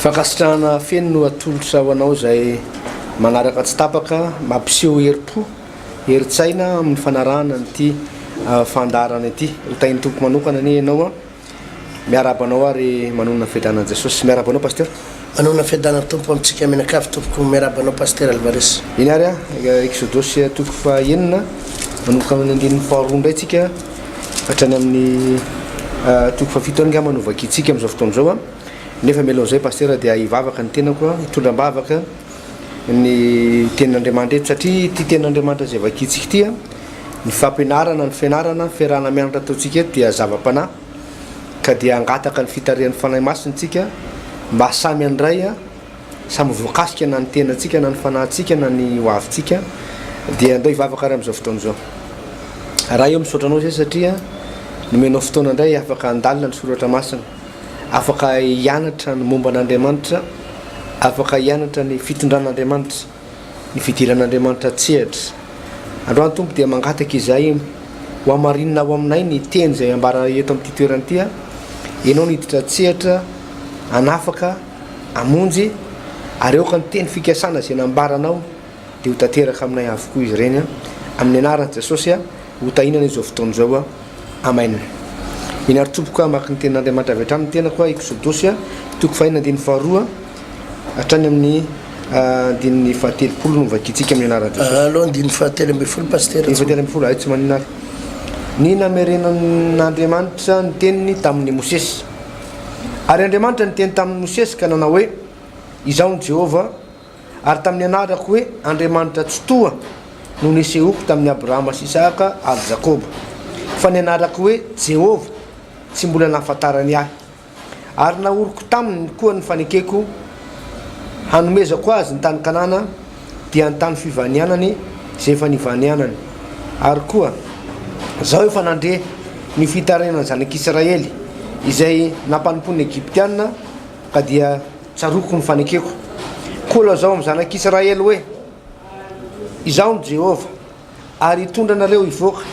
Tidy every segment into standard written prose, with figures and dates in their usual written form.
Fankasitrahana feno no atolotra ho anao izay manaraka tsy tapaka, mampiseho herim-po, herin-tsaina amin'ny fanarahana an'ity fandaharana ity. Ho tahin'ny Tompo manokana anie ianao. Miarahaba anao ary manonona fiadanan'i Jesosy. Miarahaba anao Pasteur. Manonona fiadanan'ny Tompo amintsika mianakavy tompoko. Miarahaba anao Pasteur Alvarez. Eny ary a, Eksodosy toko faha-enina, manomboka amin'ny andininy faharoa indray tsika hatrany amin'ny toko fahafito any angamba no vakintsika amin'izao fotoana izao a. Nefa mialohan'izay Pasteur dia hivavaka ny tenako a, hitondra am-bavaka ny tenin'Andriamanitra eto satria ity tenin'Andriamanitra izay vakintsika ity a, ny fampianarana, ny fianarana, ny fiarahana mianatra ataontsika eto dia zava-panahy ka dia hangataka ny fitarihan'ny Fanahy Masina isika mba samy handray, samy ho voakasika na ny tenantsika na ny fanahintsika na ny ho avintsika dia andao hivavaka ary amin'izao fotoana izao. Ray ô misaotra anao izay satria nomenao fotoana indray afaka handalina ny soratra masina, afaka hianatra ny momba an'Andriamanitra, afaka hianatra ny fitondran'Andriamanitra. ny fidiran'Andriamanitra an-tsehatra. Androany Tompo dia mangataka izahay ho hamarinina ao aminay ny teny izay ambara eto amin'ity toerana ity. Ianao niditra an-tsehatra hanafaka, hamonjy, ary aoka ny teny fikasana izay nambaranao dia ho tanteraka aminay avokoa izy ireny. Amin'ny anaran'i Jesosy, ho tahinana izao fotoana izao. Amen. Eny ary tompoko hamaky ny tenin'Andriamanitra avy hatrany ny tenako, Eksodosy, toko fahenina andininy faharoa. Hatrany amin'ny andininy fahatelopolo no vakintsika amin'ny anaran'i Jesosy. Aloha andininy fahatelo ambin'ny folo Pasitera. Andininy fahatelo ambin'ny folo, ay tsy maninona ary. Ny namerenan'Andriamanitra ny teniny tamin'i Mosesy. Ary Andriamanitra niteny tamin'i Mosesy ka nanao hoe, Izaho no Jehovah, ary tamin'ny anarako hoe Andriamanitra Tsitoha no nisehoako tamin'i Abrahama sy Isahaka ary Jakoba. Fa ny anarako hoe Jehovah tsy mbola nahafantarany ahy. Ary nahoriko taminy koa ny fanekeko hanomezako azy ny tany Kanana, dia ny tany fivanianany izay efa nivanianany. Ary koa, Izaho efa nandre ny fitarainan'ny zanak'Israely, izay nampanompoan'ny Egyptiana, ka dia tsaroako ny fanekeko. Koa lazao amin'ny zanak'Israely hoe, Izaho no Jehovah. Ary hitondra anareo hivoaka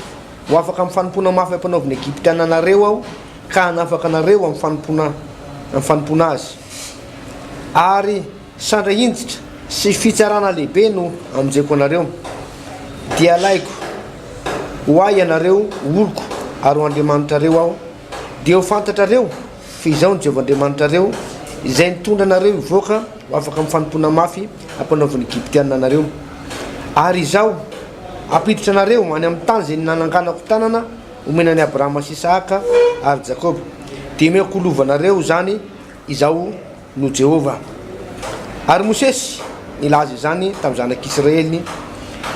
ho afaka amin'ny fanompoana mafy ampanaovin'ny Egyptiana anareo Aho, ka hanafaka anareo amin'ny fanompoana amin'ny fanompoana azy. Ary sandra hinjitra sy fitsarana lehibe no hamonjeko anareo. Dia halaiko ho Ahy ianareo ho oloko, ary ho Andriamanitrareo Aho. Dia ho fantatrareo fa Izaho no Jehovah Andriamanitrareo, Izay nitondra anareo hivoaka ho afaka amin'ny fanompoana mafy ampanaovin'ny Egyptiana anareo. Ary Izaho hampiditra anareo any amin'ny tany izay nananganako tanana homena an'i Abrahama sy Isahaka ary Jakoba. Dia omeko ho lovanareo izany, Izaho no Jehovah. Ary Mosesy nilaza izany tamin'ny zanak'Israely,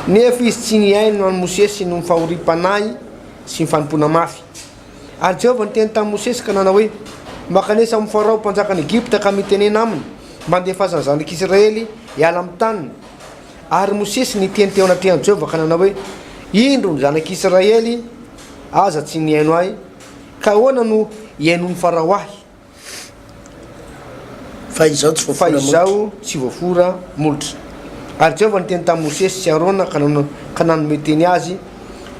nefa izy tsy nihaino an'i Mosesy noho ny fahoriam-panahy sy ny fanompoana mafy. Ary Jehovah niteny tamin'i Mosesy ka nanao hoe, Mankanesa amin'i Farao mpanjakan'i Egypta ka mitenena aminy mba handefasany ny zanak'Israely hiala amin'ny taniny. Ary Mosesy niteny teo anatrehan'i Jehovah ka nanao hoe, Indro ny zanak'Israely aza tsy nihaino ahy, ka ahoana no hihainoan'i Farao ahy? Fa izaho tsy Fa voafora molotra. izaho tsy voafora molotra. Ary Jehovah niteny tamin'i Mosesy sy Arona ka nanao, ka nanome teny azy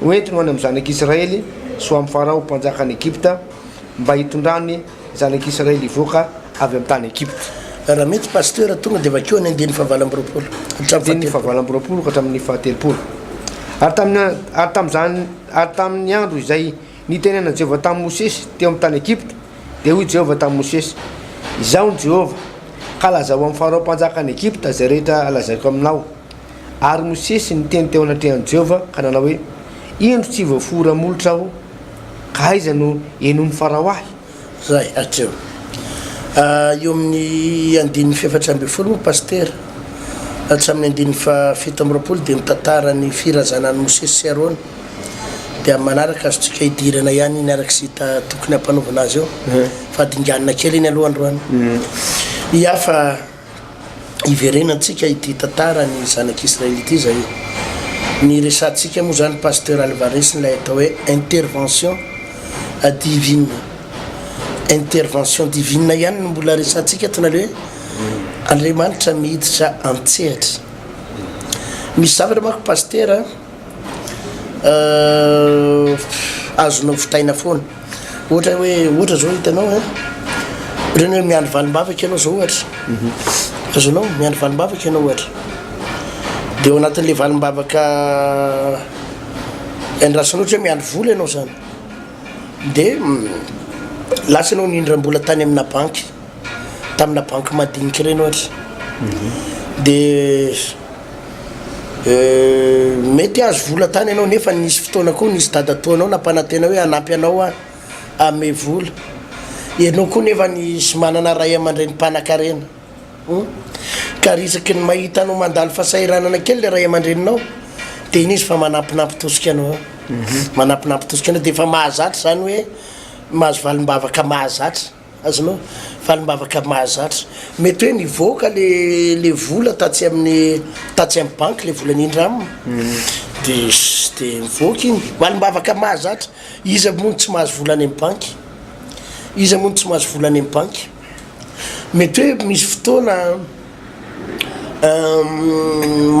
ho entiny ho any amin'ny zanak'Israely sy ho amin'i Farao mpanjakan'i Egypta, mba hitondrany ny zanak'Israely hivoaka avy amin'ny tany Egypta. Raha mety Pasteur tonga dia vakio any andininy fahavalo amby roapolo hatramin'ny Andininy fahatelopolo. fahavalo amby roapolo ka hatramin'ny fahatelopolo. Ary tamin'ny, ary tamin'izany, ary tamin'ny andro izay nitenenan'i Jehovah tamin'i Mosesy teo amin'ny tany Egypta, Dia hoy Jehovah tamin'i Mosesy, Izaho no Jehovah, ka lazao amin'i Farao mpanjakan'i Egypta izay rehetra lazaiko aminao. Ary Mosesy niteny teo anatrehan'i Jehovah ka nanao hoe, Indro tsy voafora molotra aho, ka aiza no henoin'i Farao ahy? Izay hatreo. Eo amin'ny andininy fahefatra ambin'ny folo moa Pasitera, hatramin'ny andininy fahafito amby roapolo dia mitantara ny firazanan'i Mosesy sy Arona. Dia amin'ny manaraka azontsika idirana ihany iny araka izay hita tokony hampanaovana azy eo. Fa dinganina kely iny aloha androany. Ia fa hiverenantsika ity tantara ny zanak'Israely ity izay niresahantsika moa izany Pasteur Alvarez ilay atao hoe intervention divine. Intervention divine ihany no mbola resahantsika eto na le hoe Andriamanitra miditra an-tsehatra. Misy zavatra manko Pasitera Azonao vitaina foana. Ohatra hoe, ohatra zao hitanao an, Ohatran'ny hoe miandry valim-bavaka ianao izao ohatra. Azonao? Miandry valim-bavaka ianao ohatra. Dia ao anatin'ilay valim-bavaka iandrasanao ohatra hoe miandry vola ianao izany. Dia lasa ianao nindram-bola tany amina banky, tamina banky madinika ireny ohatra. Dia mety hahazo vola tany ianao nefa nisy fotoana koa nisy dadatoanao nampanantena hoe hanampy anao aho. Ame vola. Ianao koa nefa nisy manana ray aman-dreny mpanakarena. Hum. Ka ry isaky ny mahita anao mandalo fahasahiranana kely le ray aman-dreninao, dia iny izy fa manampinampy tosika anao eo. Manampinampy tosika anao, dia efa mahazatra izany hoe mahazo valim-bavaka mahazatra. Azonao? Valim-bavaka mahazatra. Mety hoe nivoaka le le vola tatsy amin'ny tatsy amin'ny banky le vola nindramina. De de nivoaka iny. Valim-bavaka mahazatra. Iza moa no tsy mahazo vola any amin'ny banky? Iza moa no tsy mahazo vola any amin'ny banky? Mety hoe misy fotoana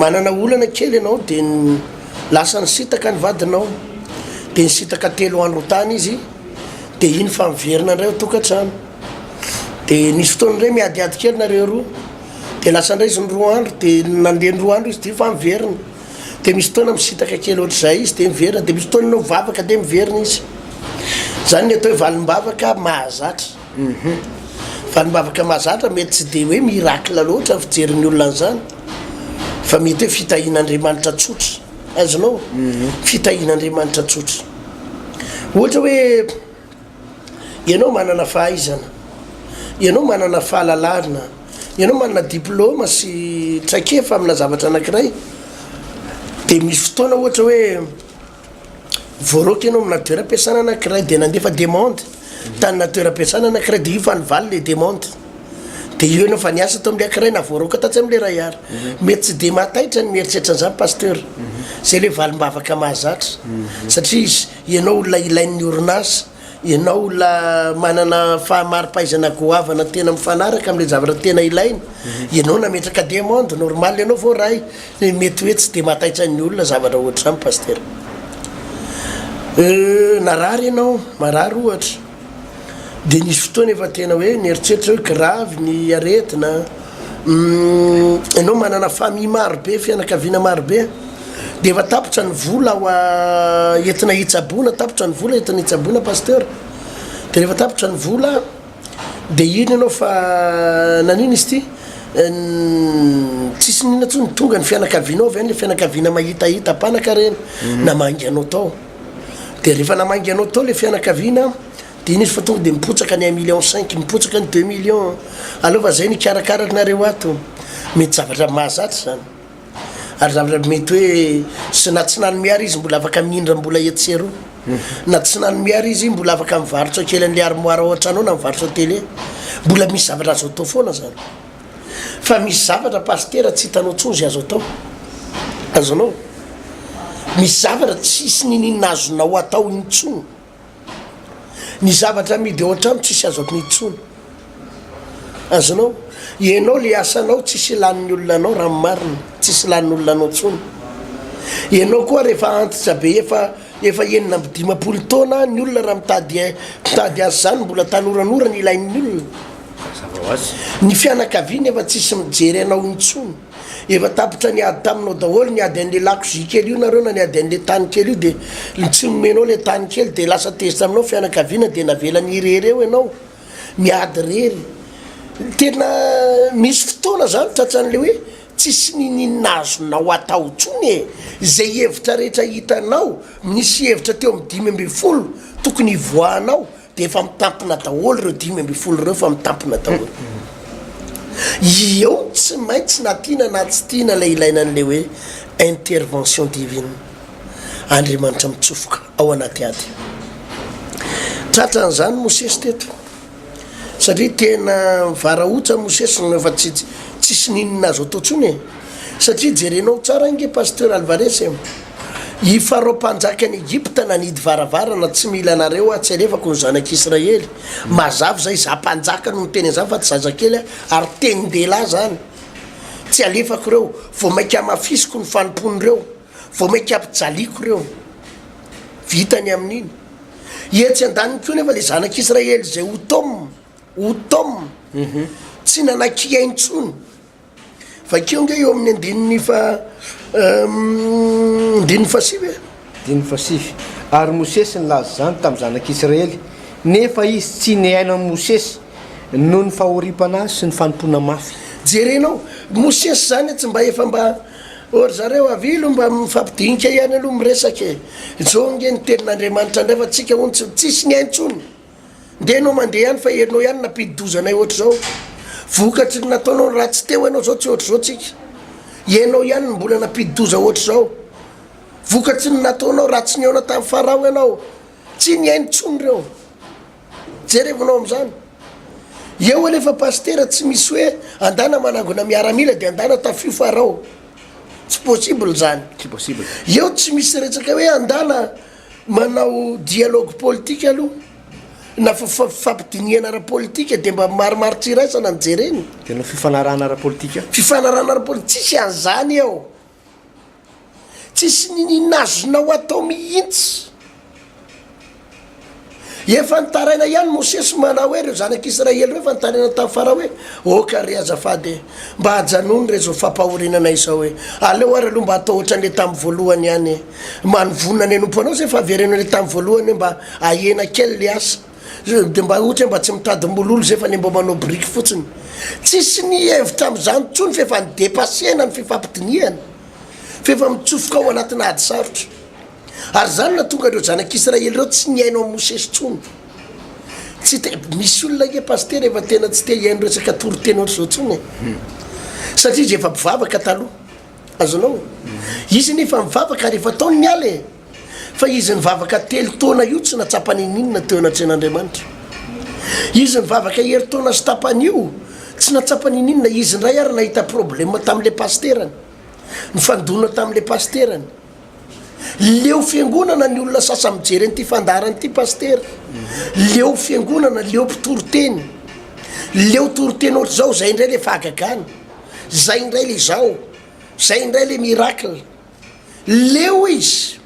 manana olana kely ianao de lasa nisintaka ny vadinao. De nisintaka telo andro tany izy. Dia iny fa miverina indray ao tokantrano. Dia nisy fotoana indray miadiady kely nareo roa. Dia lasa indray izy ny roa andro, dia nandeha ny roa andro izy dia fa miverina. Dia misy fotoana misintaka kely ohatr'izay izy dia miverina, dia misy fotoana ianao mivavaka dia miverina izy. Izany ny atao hoe valim-bavaka mahazatra. Valim-bavaka mahazatra mety tsy dia hoe miracle loatra ny fijerin'ny olona an'izany, fa mety hoe fitahian'Andriamanitra tsotra. Azonao? Fitahian'Andriamanitra tsotra. Ohatra hoe ianao manana fahaizana, ianao manana fahalalana, ianao manana diplôma sy traikefa amina zavatra anankiray, dia misy fotoana ohatra hoe voaroaka ianao amina toeram-piasana anankiray dia nandefa demande tanina toeram-piasana anankiray dia io fa nivaly le demande. Dia io ianao fa niasa tao amin'ilay ankiray na voaroaka tatsy amin'ilay iray ary. Mety tsy dia mahataitra ny mieritreritra an'izany Pasteur. Izay ilay valim-bavaka mahazatra. Satria izy, ianao olona ilain'ny orinasa, ianao olona manana fahamari-pahaizana goavana tena mifanaraka amin'ilay zavatra tena ilaina, ianao nametraka demande, normal ianao voaray. Mety hoe tsy dia mahataitra ny olona zavatra ohatr'izany Pasteur. Euh, narary ianao, marary ohatra. Dia nisy fotoana efa tena hoe nieritreritra hoe grave ny aretina, ianao manana famille maro be, fianakaviana maro be, dia efa tapitra ny vola ho entina hitsaboana, tapitra ny vola entina hitsaboana pasteur, dia rehefa tapitra ny vola dia iny ianao fa nanino izy ity, tsisy n'inona intsony, tonga ny fianakavianao avy any, le fianakaviana mahitahita mpanakarena, namangy anao tao. Dia rehefa namangy anao tao le fianakaviana dia iny izy fa tonga dia mipotsaka ny un million cinq, mipotsaka ny deux millions, aleo fa zay ny hikarakara anareo ato. Mety zavatra mahazatra izany. Ary zavatra mety hoe sy na tsy nanome ary izy mbola afaka mihindram-bola etsy sy eroa. Na tsy nanome ary izy mbola afaka mivarotra kely an'le armoire ao an-trano ao na mivarotra télé. Mbola misy zavatra azo atao foana zany. Fa misy zavatra pasitera tsy hitanao tsony zay azo atao. Azonao? Misy zavatra tsisy niniana azonao atao intsony. Ny zavatra amidy ao an-trano tsisy azo amidy intsony. Azonao? Ianao le asanao tsisy ilan'ny olona anao raha ny marina, tsisy ilan'ny olona anao intsony. Ianao koa rehefa antitra be efa efa 56 taona ny olona raha mitady mitady asa zany mbola tanoranora ny ilain'ny olona. Mazava ho azy. Ny fianakaviana efa tsisy mijery anao intsony. Efa tapitra niady taminao daholo, niady an'le lakozia kely io nareo na niady an'le tany kely io de tsy nomenao le tany kely de lasa tezitra aminao fianakaviana de navelany irery eo ianao miady rery. Tena misy fotoana zany tratran'le hoe tsisy niniana azonao atao intsony e! Izay hevitra rehetra hitanao, nisy hevitra teo amin'ny 15 tokony hivoahanao Dia efa mitampina daholo ireo 15 ireo fa mitampina daholo. Eo tsy maintsy na tiana na tsy tiana ilay ilaina an'ilay hoe intervention divine. Andriamanitra mitsofoka ao anaty ady. Tratran'izany Mosesy teto. Satria tena mivarahotsa Mosesy no efa tsy tsisy n'inona azo atao tsony e. Satria jerenao tsara ange Pasteur Alvarez e. I Farao mpanjakan'i Egypta nanidy varavarana, tsy mila anareo aho, tsy alefako ny zanak'Israely. Mazava izay, izaho mpanjaka no miteny an'izany fa tsy zazakely aho, ary tenin-dehilahy izany. Tsy alefako ireo, vao mainka hamafisiko ny fanompoan'ireo, vao mainka hampijaliako ireo. Vita ny amin'iny. Etsy andaniny koa nefa ilay zanak'Israely izay ho taomina. Ho taomina. Tsy nanaiky hihaino intsony. Vakio ange eo amin'ny andininy faha andininy fahasivy e. Andininy fahasivy. Ary Mosesy nilaza izany tamin'ny zanak'Israely, nefa izy tsy nihaino an'i Mosesy noho ny fahoriam-panahy sy ny fanompoana mafy. Jerenao, Mosesy izany tsy mba efa mba, ô ry zareo avilo mba mifampidinika ihany aloha miresaka e. Izao ange ny tenin'Andriamanitra indray fa tsika hono tsy tsisy nihaino intsony. Ndeha enao mandeha ihany fa enao ihany nampidi-doza anay ohatr'izao. Vokatry ny nataonao raha tsy teo enao zao tsy ohatr'izao tsika. Enao ihany no mbola nampidi-doza ohatr'izao. Vokatry ny nataonao raha tsy nihaona tamin'i Farao ianao. Tsy nihaino intsony ireo. Jerevonao amin'izany. Eo anefa pasitera tsy misy hoe andana manangona miaramila dia andana tafio Farao. Tsy possible izany. Tsy possible. Eo tsy misy resaka hoe andana Manao dialogue politique aloha na fifampidinihana ara-politika dia mba marimaritra iraisana ny jerena. Dia hanao fifanarahana ara-politika. Fifanarahana ara-politika, tsisy an'izany eo. Tsisy niniana azonao atao mihitsy. Efa nitaraina ihany Mosesy manao hoe ireo zanak'Israely ireo efa nitaraina tamin'i Farao hoe, Aoka re azafady e, mba ajanony re izao fampahorinana izao e, aleo ary aloha mba atao ohatran'ilay tamin'ny voalohany ihany e, manivonona ny hanompo anao izay fa avereno ilay tamin'ny voalohany hoe mba ahena kely le asa, dia mba ohatra hoe mba tsy mitady mololo izay fa le mba manao biriky fotsiny. Tsisy nihevitra amin'izany intsony fa efa ni-depasser-na ny fifampidinihana, fa efa mitsofoka ao anatina ady sarotra. Ary izany no nahatonga ireo zanak'Israely ireo tsy nihaino an'i Mosesy intsony. Tsy te, misy olona ange pasitera efa tena tsy te hihaino resaka toriteny ohatr'izao intsony e. Satria izy efa mpivavaka taloha. Azonao? Izy nefa mivavaka ary efa ataony ny ala e. Fa izy nivavaka telo taona io tsy nahatsapa n'inon'inona teo anatrehan'Andriamanitra. Izy nivavaka herintaona sy tapany io tsy nahatsapa n'inon'inona. Izy indray ary nahita problème tamin'ilay pasiterany. Nifandona tamin'ilay pasiterany. Leo fiangonana ny olona sasany mijery an'ity fandaharana ity pasitera. Leo fiangonana, leo mpitory teny. Leo toriteny ohatr'izao, zay indray le fahagagana. Zay indray le zao. Zay indray le miracle. Leo izy.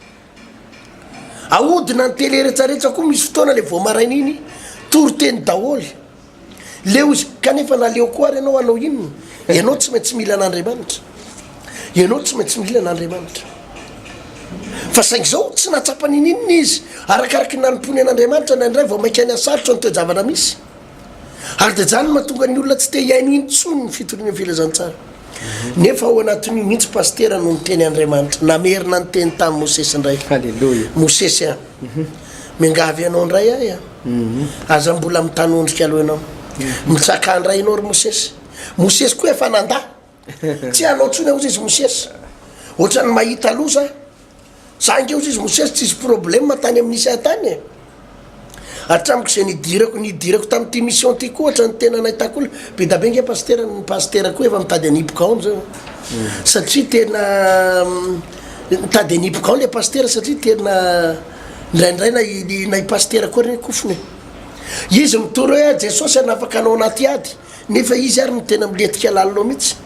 Ahodina ny télé retsaretsa koa misy fotoana le vao maraina iny, toriteny daholo. Leo izy, kanefa na leo koa ary ianao hanao inona? Ianao tsy maintsy mila an'Andriamanitra. Ianao tsy maintsy mila an'Andriamanitra. Fa saingy izao, tsy nahatsapa ninininona izy. Arakaraky ny nanompoany an'Andriamanitra, indraindray vao mainka nihasarotra ny toe-javatra misy. Ary dia izany no mahatonga ny olona tsy te hihaino intsony ny fitoriana ny filazantsara. Nefa ao anatin'io mihitsy pasitera no niteny Andriamanitra, namerina niteny tamin'i Mosesy indray. Haleloia. Mosesy a, miangavy anao indray aho a. Aza mbola mitanondrika aloha ianao. Mitsakà indray ianao ry Mosesy. Mosesy koa efa nandà. Tsy hanao intsony hozy izy Mosesy. Ohatran'ny mahita loza. Za ange hozy izy Mosesy tsisy problème tany amin'ny nisy ahy tany e. Hatramiko izay nidirako nidirako tamin'ity mission ity koa ohatran'ny tena nahitako olona. Be da be ange pasitera, ny pasitera koa efa mitady hanipoka ao amizao. Satria tena mitady hanipoka ao le pasitera satria tena Indraindray na i na i pasitera koa re kofona e. Izy mitory hoe Jesosy hanafaka anao anaty ady, nefa izy ary no tena milentika lalina ao mihitsy.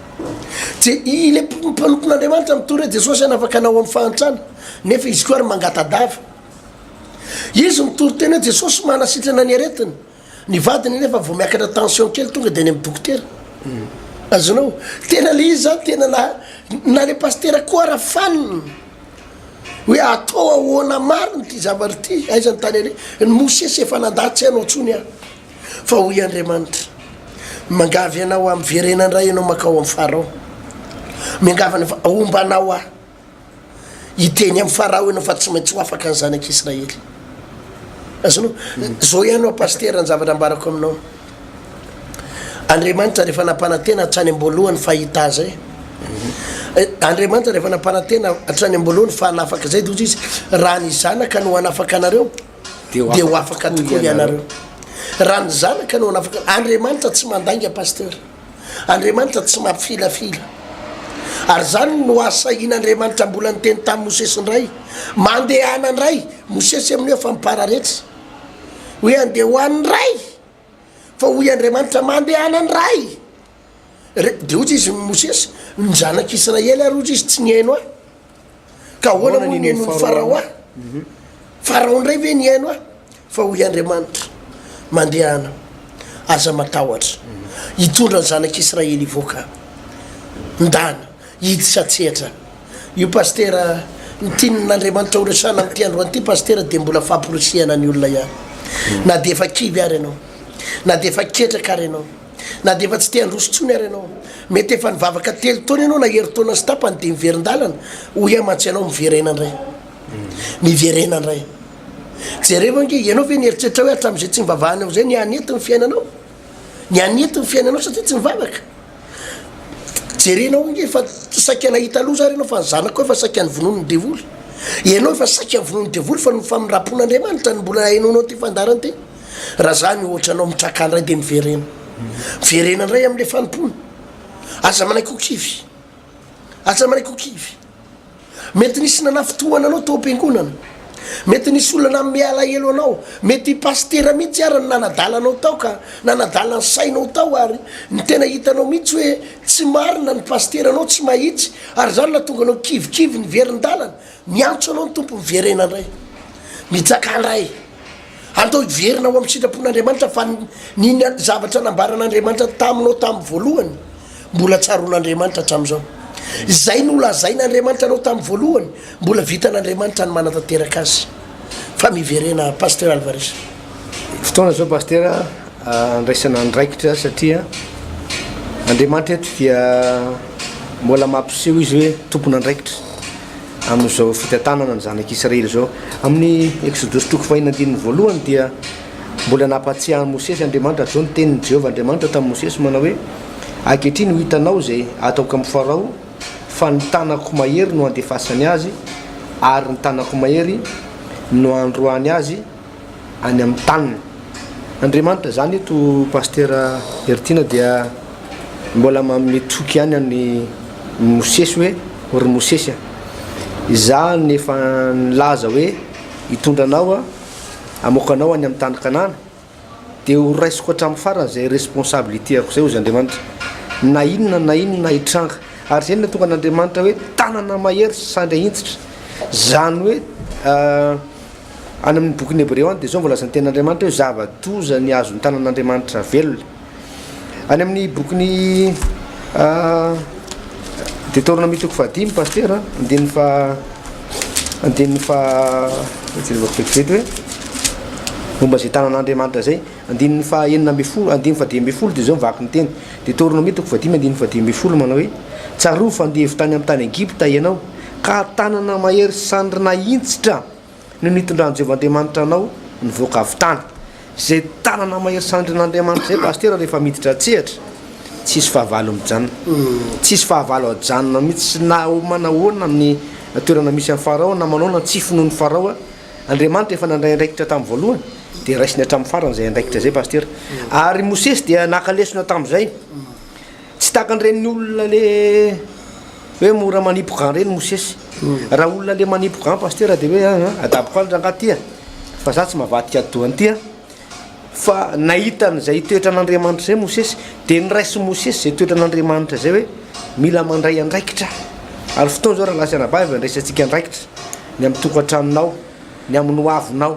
Je, i le mpanompon'Andriamanitra mitory hoe Jesosy hanafaka anao amin'ny fahantrana, nefa izy koa ary mangata-dava. Izy mitory teny hoe Jesosy manasitrana ny aretina, ny vadiny nefa vao miakatra tension kely tonga de any amin'ny dokotera. Azonao? Tena le izy zany tena na na le pasitera koa ara fanina. Hoe atao ahoana marina ity zavatra ity? Aiza ny tany aleha? Ny Mosesy efa nandà tsy hanao intsony aho. Fa hoy Andriamanitra, Mangavy anao aho, miverena indray ianao mankao amin'i Farao. Miangavy anao fa homba anao aho. Hiteny amin'i Farao ianao fa tsy maintsy ho afaka ny zanak'Israely. Azonao? Zao ihany hoa pasitera ny zavatra ambarako aminao. Andriamanitra rehefa nampanantena hatrany am-boalohany fa hahita azy eh. Andriamanitra rehefa nampanantena hatrany am-boalohany fa hanafaka izay dia hoy izy raha ny zanaka no hanafaka anareo dia ho afaka tokoa ianareo. Raha ny zanaka no hanafaka Andriamanitra tsy mandainga pasteur. Andriamanitra tsy mampifilafila. Ary izany no asahian'Andriamanitra mbola niteny tamin'i Mosesy indray. Mandehana indray. Mosesy amin'io efa mipararetra. Hoe andeha ho any indray. Fa hoy Andriamanitra, Mandehana indray! Re, dia hoy izy Mosesy, Ny zanak'Israely ary hoy izy tsy nihaino ahy. Ka ahoana moa ny hainoan'i Farao ahy? Mhm. Farao indray ve nihaino ahy? Fa hoy Andriamanitra, Mandehana. Aza matahotra. Hitondra ny zanak'Israely hivoaka. Ndana, hiditra an-tsehatra. Io Pasitera, ny tian'Andriamanitra ho resahana amin'ity androany ity Pasitera dia mbola famporisihana ny olona ihany. Na dia efa kivy ary ianao, na dia efa ketraka ary ianao, na dia efa tsy te handroso intsony ary ianao, mety efa nivavaka telo taona ianao na herintaona sy tapany dia miverin-dalana, hoy aho mantsy ianao miverena indray. Miverena indray. Jerevo ange, ianao ve nieritreritra hoe hatramin'izay tsy nivavahanao izay nihanety ny fiainanao? Nihanety ny fiainanao satria tsy nivavaka? Jerenao ange fa saika nahita loza ary ianao fa ny zanakao efa saika novonoin'ny devoly. Ianao efa saika novonoin'ny devoly fa noho ny famindram-pon'Andriamanitra no mbola henoinao ity fandaharana ity. Raha za ny ohatra anao mitraka indray dia miverena. Miverena indray amin'ilay fanompoana. Aza manaiky ho kivy. Aza manaiky ho kivy. Mety nisy nanafintohana anao tao am-piangonana. Mety nisy olona nanome alahelo anao. Mety i pasitera mihitsy ara no nanadala anao tao ka nanadala ny sainao tao ary ny tena hitanao mihitsy hoe tsy marina ny pasiteranao, tsy mahitsy ary izany nahatonga anao kivikivy niverin-dalana. Miantso anao ny Tompo miverena indray. Mitsakà indray. Andao hiverina ao amin'ny sitrapon'Andriamanitra fa ny zavatra nambaran'Andriamanitra taminao tamin'ny voalohany mbola tsaroan'Andriamanitra hatramin'izao. Izay nolazain'Andriamanitra anao tamin'ny voalohany mbola vitan'Andriamanitra ny manatanteraka azy. Fa miverena Pasteur Alvarez. Fotoana izao Pasteur andraisana andraikitra satria Andriamanitra eto dia mbola mampiseho izy hoe tompon'andraikitra. amin'izao fitantanana ny zanak'Israely izao. Amin'ny Eksodosy toko fahiny andininy voalohany dia mbola nampahatsiahy an'i Mosesy Andriamanitra, ary izao ny tenin'i Jehovah Andriamanitra tamin'i Mosesy manao hoe, Ankehitriny ho hitanao izay hataoko amin'i Farao, fa ny tanako mahery no handefasany azy, ary ny tanako mahery no handroahany azy any amin'ny taniny. Andriamanitra izany eto Pasitera Heritiana dia mbola manome toky ihany an'i Mosesy hoe, ry Mosesy a, izaho no efa nilaza hoe hitondra anao aho, hamoaka anao any amin'ny tany Kanana, dia ho raisiko hatramin'ny farany izay responsabilité-ako izay hozy Andriamanitra, na inona na inona hitranga. Ary izay no nahatonga an'Andriamanitra hoe tanana mahery sy sandry ahinjitra, izany hoe Any amin'ny bokin'ny Hebreo any dia izao no voalazan'ny tenin'Andriamanitra hoe zava-doza ny azon'ny tanan'Andriamanitra velona. Any amin'ny bokin'ny Deteronomia toko fahadimy pasitera, andininy faha andininy faha jerevako vetivety hoe momba izay tanan'Andriamanitra izay. Andininy faha 16, andininy faha 15 dia izao mivaky ny teny. Deteronomia toko fahadimy andininy faha 15 manao hoe tsarovy fa andevo tany amin'ny tany Egypta ianao ka tanana mahery sy sandry nahinjitra no nitondran'i Jehovah Andriamanitra anao nivoaka avy tany. Izay tanana mahery sandrin'Andriamanitra izay Pasitera rehefa miditra an-tsehatra, tsisy fahavalo mijanona. Tsisy fahavalo ajanona mihitsy na manahoana amin'ny toerana misy an'i Farao na manahoana tsy finoan'i Farao. Andriamanitra efa nandray andraikitra tamin'ny voalohany dia raisiny hatramin'ny farany izay andraikitra izay Pasitera. Ary Mosesy dia naka lesona tamin'izay. Tsy tahaka an'ireny olona le hoe mora manipy gant ireny Mosesy. Raha olona le manipy gant Pasitera dia hoe ah, ah, adaboko any rangahy ty a, fa za tsy mavadika atidoha an'ity a. Fa nahita an'izay toetran'Andriamanitra izay Mosesy, dia niraisin'i Mosesy izay toetran'Andriamanitra izay hoe mila mandray andraikitra. Ary fotoana izao rahalahy sy anabavy andraisantsika andraikitra ny amin'ny tokantranonao, ny amin'ny hoavinao.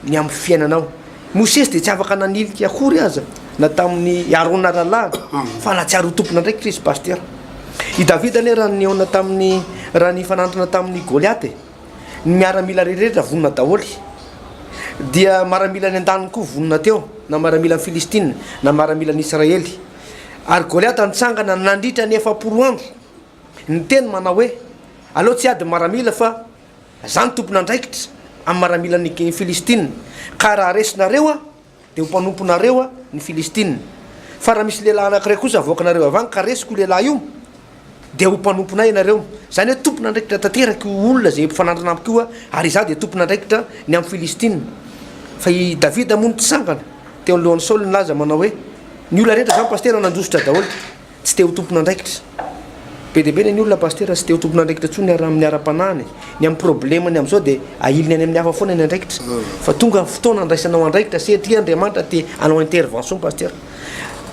ny amin'ny fiainanao. Mosesy dia tsy afaka nanilika akory aza na tamin'i Arona rahalahiny fa nahatsiaro ho tompon'andraikitra izy pasitera. I Davida anie raha nihaona tamin'ny raha nifanantona tamin'i Goliata e, ny miaramila rehetra vonona daholo. Dia maramila any an-daniny koa vonona teo, na maramilan'ny Filistina na maramilan'ny Israely. Ary Goliata nitsangana nandritra ny 40 andro niteny manao hoe, aleo tsy hiady ny maramila fa Za no tompon'andraikitra amin'ny maramilan'ny Filistina, ka raha resinareo aho, dia ho mpanomponareo ny Filistina. Fa raha misy lehilahy anankiray kosa avoakanareo avy any ka resiko io lehilahy io, dia ho mpanomponay ianareo. Izany hoe tompon'andraikitra tanteraka io olona izay mpifanandrina amiko io, ary izaho dia tompon'andraikitra ny amin'ny Filistina. Fa i Davida moa nitsangana teo anoloan'i Saoly nilaza manao hoe, Ny olona rehetra izany pasitera nandositra daholo. Tsy te ho tompon'andraikitra. Be dia be ny olona pasitera tsy te ho tompon'andraikitra intsony ary amin'ny ara-panahiny, ny amin'ny problemany amin'izao dia ahiliny any amin'ny hafa foana ny andraikitra. Fa tonga ny fotoana andraisanao andraikitra satria Andriamanitra te hanao intervention pasitera.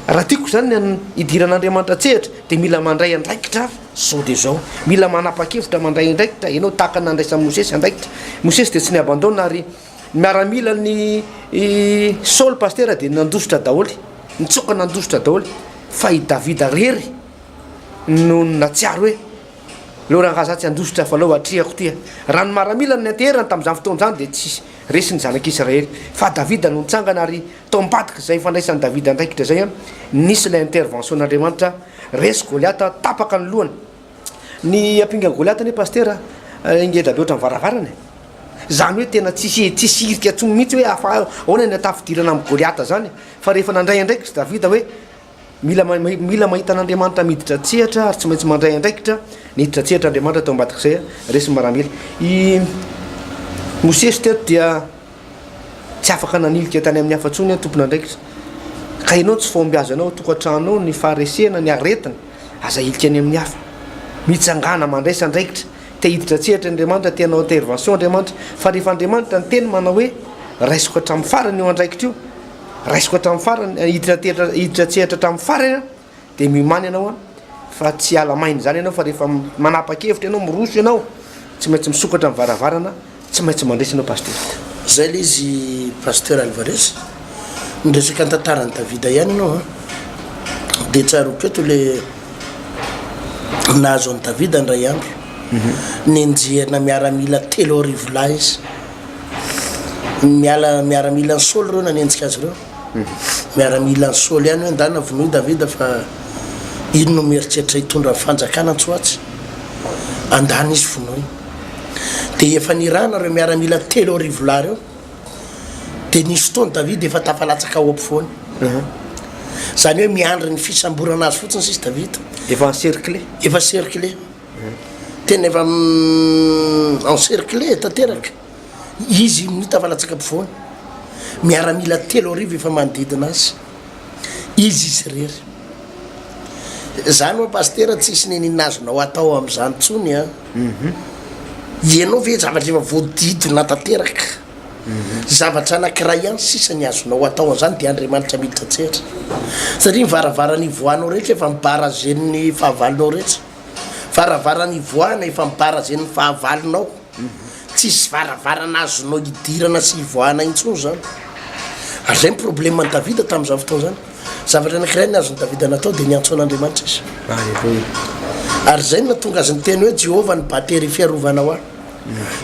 Raha tiako izany ny hidiran'Andriamanitra an-tsehatra dia mila mandray andraikitra zao dia zao. Mila manapa-kevitra mandray andraikitra ianao tahaka ny nandraisan'i Mosesy andraikitra. Mosesy dia tsy ni-abandonne ary ny miaramilan'i Saoly pasitera dia nandositra daholo. Nitsoaka nandositra daholo fa i Davida rery no natsiaro hoe, Leo rangaha za tsy handositra fa leo atrehako ty a. Raha ny maramila no nianteherany tamin'izany fotoana izany dia tsy resy ny zanak'Israely. Fa Davida no nitsangana ary tao ambadika izay fandraisan'i Davida andraikitra izay nisy ilay intervention n'Andriamanitra, resy Goliata, tapaka ny lohany. Ny ampingan'i Goliata anie Pasitera ngeda be ohatran'ny varavarana e. Izany hoe tena tsisy tsisy hirika intsony mihitsy hoe afa ahoana ny hatafidirana amin'i Goliata izany. Fa rehefa nandray andraikitra Davida hoe Mila mila mahita an'Andriamanitra miditra an-tsehatra ary tsy maintsy mandray andraikitra. Niditra an-tsehatra Andriamanitra tao ambadik'izay, resy ny maramila. I Mosesy teto dia tsy afaka nanilika tany amin'ny hafa intsony tompon'andraikitra. Ka ianao tsy fahombiazanao ao an-tokantrano ao ny faharesena, ny aretina, aza ahilika any amin'ny hafa. Mitsangàna, mandraisa andraikitra. Te hiditra an-tsehatra Andriamanitra, te hanao intervention Andriamanitra. Fa rehefa Andriamanitra niteny manao hoe raisiko hatramin'ny farany io andraikitra io, Raisiko hatramin'ny farany, hiditra an-tehatra, hiditra an-tsehatra hatramin'ny farany aho, dia miomàna ianao an, fa tsy hiala maina izany ianao fa rehefa manapa-kevitra ianao, miroso ianao, tsy maintsy misokatra ny varavarana, tsy maintsy mandresy ianao Pasteur. Zay le izy Pasteur Alvarez, niresaka ny tantaran'i Davida ihany ianao an, dia tsaroako eto le nahazo an'i Davida indray andro, nenjehina miaramila 3000 lahy izy, Miala miaramilan'i Saoly ireo nanenjika azy ireo. Miaramilan'i Saoly ihany hoe ndana vonoy Davida fa iny no mieritreritra hitondra ny fanjakana tsy ho atsy. Andana izy vonoy. Dia efa nirahana ireo miaramila 3000 lahy ireo. Dia nisy fotoana Davida efa tafalatsaka ao ampovoany. Izany hoe miandry ny fisamborana azy fotsiny sisa Davida. Efa encerclé. Efa cerclé. Tena efa encerclé tanteraka. Izy no tafalatsaka ampovoany. Miaramila 3000 efa manodidina azy. Izy izy irery. Zany hoa pasitera tsisy neninona azonao atao am'zany tsony an. Ianao ve zavatra efa voadidina tanteraka. Zavatra anakiray ihany sisa ny azonao atao an'izany dia Andriamanitra miditra an-tsehatra. Satria ny varavarana ivoahanao rehetra efa mi-barrager-n'ny fahavalonao rehetra. Varavarana ivoahana efa mi-barrager-n'ny fahavalonao. Tsisy varavarana azonao idirana sy ivoahana intsony izany. Ary izay ny problème-n'i Davida tamin'izany fotoana izany. Zavatra anankiray ny azon'i Davida natao dia niantso an'Andriamanitra izy. Aleloia. Ary izay no nahatonga azy niteny hoe Jehovah no batery fiarovana ho ahy.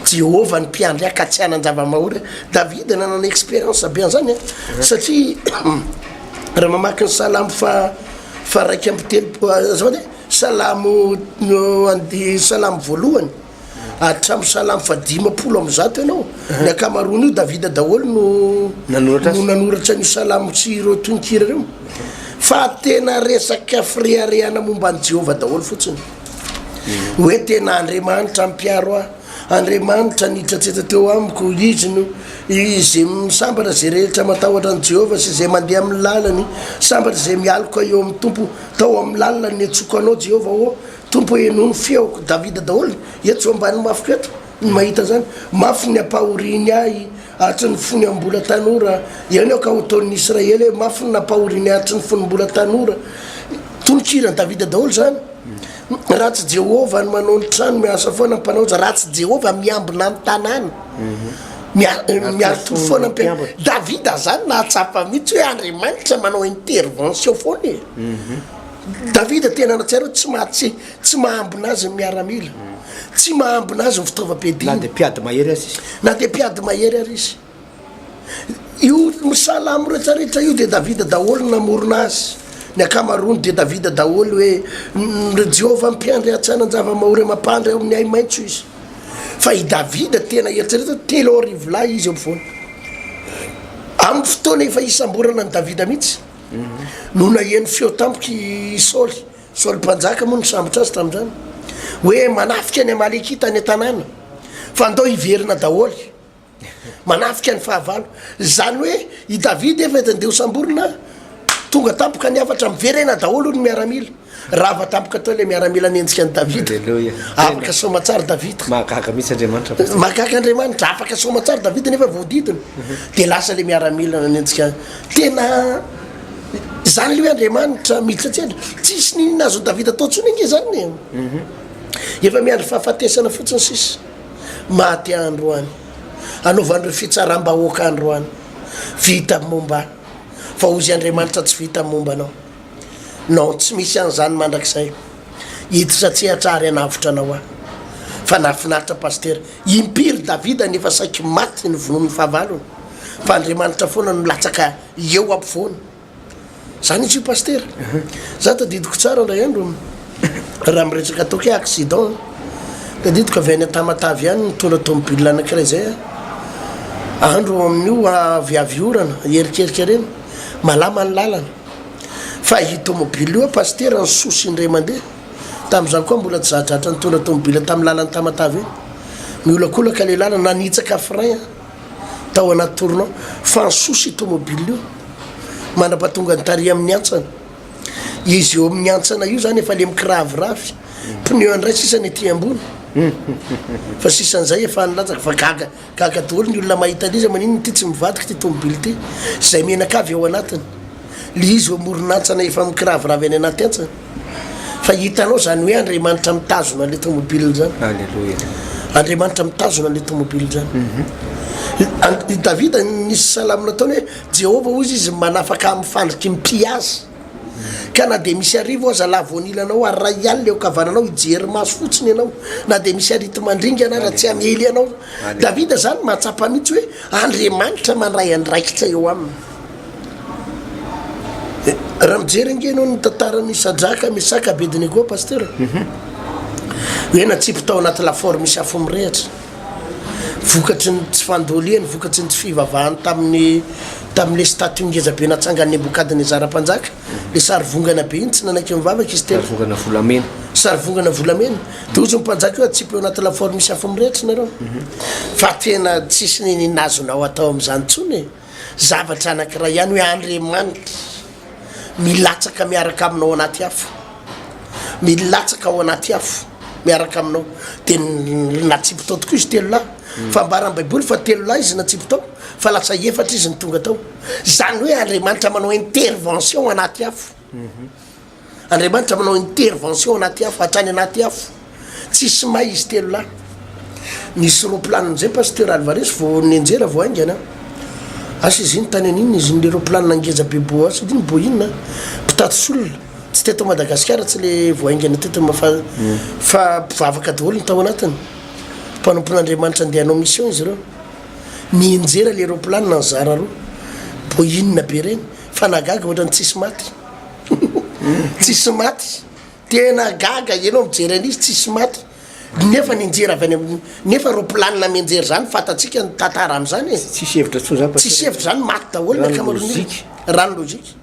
Jehovah no mpiandry ahy ka tsy hanan-java-mahory aho. Davida nanana expérience be an'izany an, satria raha mamaky ny salamo faha faha 31 azafady e, salamo andi salamo voalohany hatramin'ny salamo faha 150 ianao, ny ankamaroan'io Davida daholo no Nanoratra azy. no nanoratra an'io salamo sy ireo tononkira ireo. Fa tena resaka fireharehana momba an'i Jehovah daholo fotsiny. Hoe tena Andriamanitra mpiaro ahy, Andriamanitra niditra tsetra teo amiko, Izy no izay sambatra izay rehetra matahotra an'i Jehovah sy izay mandeha amin'ny lalany, sambatra izay mialoka eo amin'ny Tompo, tao amin'ny lalina no niantsoako Anao Jehovah ô, Tompo henoy ny feoko, Davida daholo, eto zao ambany mafiko eto ny mahita an'izany, mafy ny ampahoriany ahy hatry ny fony aho mbola tanora, eny aho ka ho taon'ny Israely hoe mafy ny nampahoriany ahy hatry ny fony mbola tanora, tononkiran'i Davida daholo izany. Raha tsy Jehovah no manao ny trano, miasa foana ny mpanao, raha tsy Jehovah miambina ny tanàna, miaritory foana ny mpiambina. Davida zany nahatsapa mihitsy hoe Andriamanitra manao intervention foana e. Davida tena nahatsiaro hoe tsy maha tsy tsy mahambina azy ny miaramila, tsy mahambina azy ny fitaovam-piadiana. Na dia mpiady mahery aza izy. Na dia mpiady mahery ary izy. Io salamo rehetrarehetra io dia Davida daholo no namorona azy. Ny ankamaroany dia Davida daholo hoe ry Jehovah mpiandry ahy tsy hanan-java-mahory mampandry aho amin'ny ahi-maitso izy. Fa i Davida tena eritrereto 3000 lahy izy eo ampovoany. Amin'ny fotoana efa hisamborana an'i Davida mihitsy no naheno feo tampoka i Saoly. Saoly mpanjaka moa nisambotra azy tamin'izany. Hoe manafika ny Amalekita any an-tanàna fa ndao hiverina daholo. Manafika ny fahavalo. Izany hoe i Davida efa andeha ho samborina, tonga tampoka ny hafatra, miverena daholo ny miaramila. Rava tampoka teo ilay miaramila nenjika an'i Davida. Alléluia. Afaka soamatsara Davida. Mahagaga mihitsy Andriamanitra. Mahagaga Andriamanitra, afaka soamatsara Davida nefa voadidina. Dia lasa ilay miaramila nanenjika. Tena izany ilay hoe Andriamanitra miditra an-tsehatra. Tsisy n'inona azon'i Davida atao intsony ange izany e. Efa miandry fahafatesana fotsiny sisa. Maty androany. Anaovan'ireo fitsaram-bahoaka androany. Vita ny momba ahy. Fa hozy Andriamanitra tsy vita ny momba anao. Non, tsy misy an'izany mandrakizay. Hiditra an-tsehatra ary hanavotra anao aho. Fa nahafinaritra Pasitera. Impiry Davida no efa saiky maty novonoin'ny fahavalony, fa Andriamanitra foana no latsaka eo ampovoany. Zany izy io Pasitera. Za tadidiko tsara indray andro raha miresaka ataoko hoe accident, tadidiko avy any Tamatave any nitondra tomobile anankiray zay aho. Andro amin'io avy avy orana, erikerika reny, malama ny lalana. Fa io tomobile io Pasitera nisosy indray mandeha, tamin'izany koa mbola tsy zadratra nitondra tomobile tamin'ny lalan'i Tamatave iny. Miolakolaka le lalana, nanitsaka frein aho. tao anaty tournant fa nisosa io tomobile io mandra-pahatonga ny tary amin'ny hantsana. Izy eo amin'ny hantsana io zany efa le mikiraviravy, pneu indray sisa ny aty ambony fa sisan'izay efa nilatsaka fa gaga gaga daholo ny olona mahita an'izy maninona ity tsy mivadika ity tomobile ity, izay menakavy ao anatiny, le izy eo amoron'hantsana efa mikiraviravy any anaty hantsana. Fa hitanao zany hoe Andriamanitra mitazona le tomobile zany. Alléluia. Andriamanitra mitazona le tomobile zany. Mhm. I Davida nisy salamo nataony hoe Jehovah hozy izy manafaka amin'ny fandriky ny mpihaza. Ka na dia misy arivo aza lahy voanilanao ary ray alina eo ankavananao hijery maso fotsiny ianao. Na dia misy areti-mandringana aza tsy hamely anao. Davida zany mahatsapa mihitsy hoe Andriamanitra mandray andraikitra eo aminy. Raha mijery ange ianao ny tantaran'i Sadraka, Mesaka, Abednego, Pasteur, hoe natsipy tao anaty lafaoro misy afo mirehitra, vokatry ny tsy fandoliany, vokatry ny tsy fivavahany tamin'ny tamin'ilay statue ngeza be natsangan'i Nebokadnezara mpanjaka, le sary vongana be iny, tsy nanaiky nivavaka izy telo. Sary vongana volamena. Sary vongana volamena. Dia hozy ny mpanjaka hoe atsipy eo anaty lafaoro misy afo mirehitra nareo. Fa tena tsisy niniana azonao atao amin'izany intsony e. Zavatra anankiray ihany hoe Andriamanitra milatsaka miaraka aminao anaty afo, milatsaka ao anaty afo miaraka aminao. Dia natsipy tao tokoa izy telo lahy. Fa ambaran'ny Baiboly fa telo lahy izy natsipy tao, fa lasa efatra izy no tonga tao. Izany hoe Andriamanitra manao intervention anaty afo. Andriamanitra manao intervention anaty afo, hatrany anaty afo. Tsisy may izy telo lahy. Nisy roplanina zay Pasteur Alvarez vao nianjera vao haingana. Asa izy iny tany an'inona izy iny le roplanina ngeza be bo asa iny bo inona mpitatitra olona. Tsy teto Madagasikara tsy le vao haingana teto fa fa mpivavaka daholo ny tao anatiny. Mpanompon'Andriamanitra andeha hanao mission izy ireo. Nianjera le roplanina nizara roa. Bo inona be reny fa nahagaga ohatran'ny tsisy maty. Tsisy maty. Tena gaga enao mijery an'izy tsisy maty. Nefa nianjera avy any amin'ny nefa roplanina mianjera zany fantatsika ny tantara am'zany e. Tsisy hevitra tsony zany Tsisy hevitra zany maty daholo ny ankamaroan'ny olona. Raha ny logique.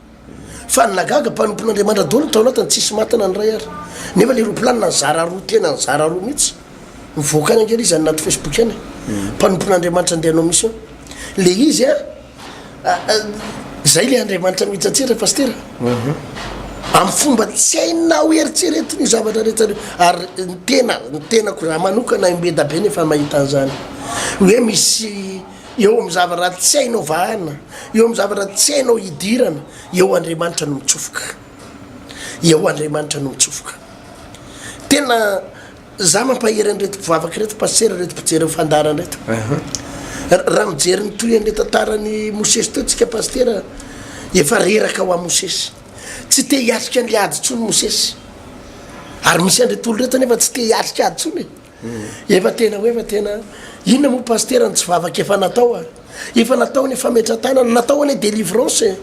Fa ny nahagaga mpanompon'Andriamanitra daholo ny tao anatiny tsisy maty na ny iray ary. Nefa le roplanina nizara roa tena nizara roa mihitsy. Mivoaka any ange le izy any anaty Facebook any. Mpanompon'Andriamanitra andeha hanao mission. Le izy a. Zay le Andriamanitra mihitsy Pasitera. Amin'ny fomba tsy hainao eritreretina io zavatra rehetra io. Ary ny tena, ny tenako za manokana imbeda be nefa mahita an'izany. Hoe misy eo amin'ny zavatra tsy hainao vahana, eo amin'ny zavatra tsy hainao idirana, eo Andriamanitra no mitsofoka. Eo Andriamanitra no mitsofoka. Tena Za mampahery an'ireto mpivavaka ireto pasitera ireto mpijery ny fandaharana ireto. Raha mijery ny tohin'ilay tantaran'i Mosesy teo tsika pasitera efa reraka ho an'i Mosesy. Tsy te hiatrika an'ilay ady intsony Mosesy. Ary misy an'ireto olona ireto nefa tsy te hiatrika ady intsony e. Efa tena hoe efa tena inona moa pasitera ny tsy vavaka efa natao a. Efa natao anie fametra-tanana, natao anie délivrance e.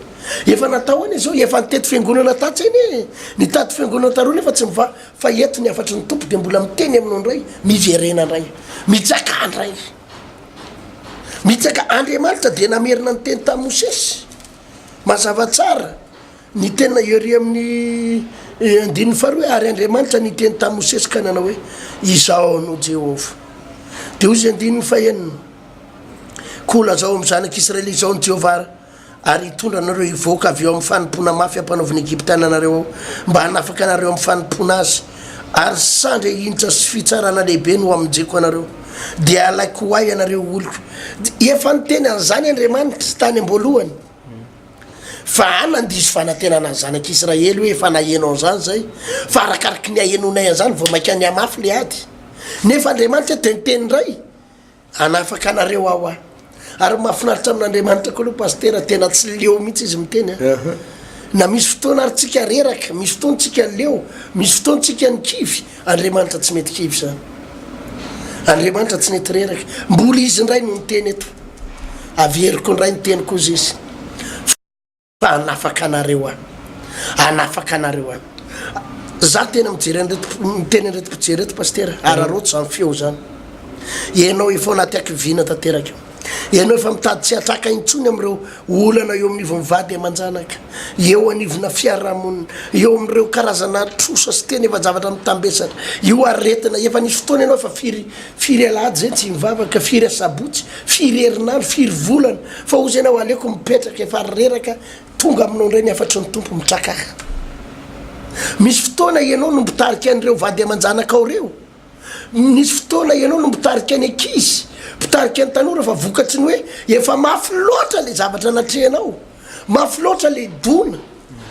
Efa natao anie zao, efa nitety fiangonana tatsy anie e. Nitady fiangonana taroa nefa tsy mivaha. Fa eto ny hafatry ny Tompo dia mbola miteny aminao indray, miverena indray, mitsakà indray. Mitsakà. Andriamanitra dia namerina ny teny tamin'i Mosesy. Mazava tsara ny tena ery amin'ny eh, andininy faharoa hoe ary Andriamanitra niteny tamin'i Mosesy ka nanao hoe Izaho no Jehovah. Dia hoy izy andininy fahenina, koa lazao amin'ny zanak'Israely izao ny Jehovah ary hitondra anareo hivoaka avy eo amin'ny fanompoana mafy ampanaovin'ny Egyptiana anareo aho, mba hanafaka anareo amin'ny fanompoana azy, ary sandry ahinitra sy fitsarana lehibe no hamonjeko anareo, dia halaiko ho ahy ianareo ho oloko. Efa niteny an'izany Andriamanitra tany am-boalohany, fa nandiso fanantenana ny zanak'Israely hoe efa naheno an'izany izay, fa arakaraky ny hahenoanay an'izany vao mainka nihamafy ilay ady. Nefa Andriamanitra dia niteny indray. Hanafaka anareo aho aho. Ary mahafinaritra amin'Andriamanitra koa aloha Pasitera, tena tsy leo mihitsy izy miteny a. Na misy fotoana ary tsika reraka, misy fotoana tsika leo, misy fotoana tsika ny kivy, Andriamanitra tsy mety kivy izany. Andriamanitra tsy nety reraka. Mbola izy indray no niteny eto. Averiko indray ny teniko hozy izy. Fa hanafaka anareo aho. Hanafaka anareo aho. Za tena mijery an'ireto, miteny an'ireto mpijery ireto Pasitera, araraoty izany feo izany. Ianao efa ao anaty hakiviana tanteraka. Ianao efa mitady tsy hatraka intsony amin'ireo olana eo amin'ivon'ny vady aman-janaka, eo anivona fiarahamonina, eo amin'ireo karazana trosa sy tena efa zavatra mitambesatra. Io aretina, efa nisy fotoana ianao efa firy, firy alahady izay tsy nivavaka, firy asabotsy, firy herinandro, firy volana, fa hozy ianao aleoko mipetraka efa reraka, tonga aminao indray ny hafatry ny Tompo, mitrakaha. Misy fotoana ianao no mpitarika an'ireo vady aman-janakao ireo. Nisy fotoana ianao no mpitarika ny ankizy, mpitarika ny tanora fa vokatry ny hoe efa mafy loatra ilay zavatra natrehanao, mafy loatra ilay dona,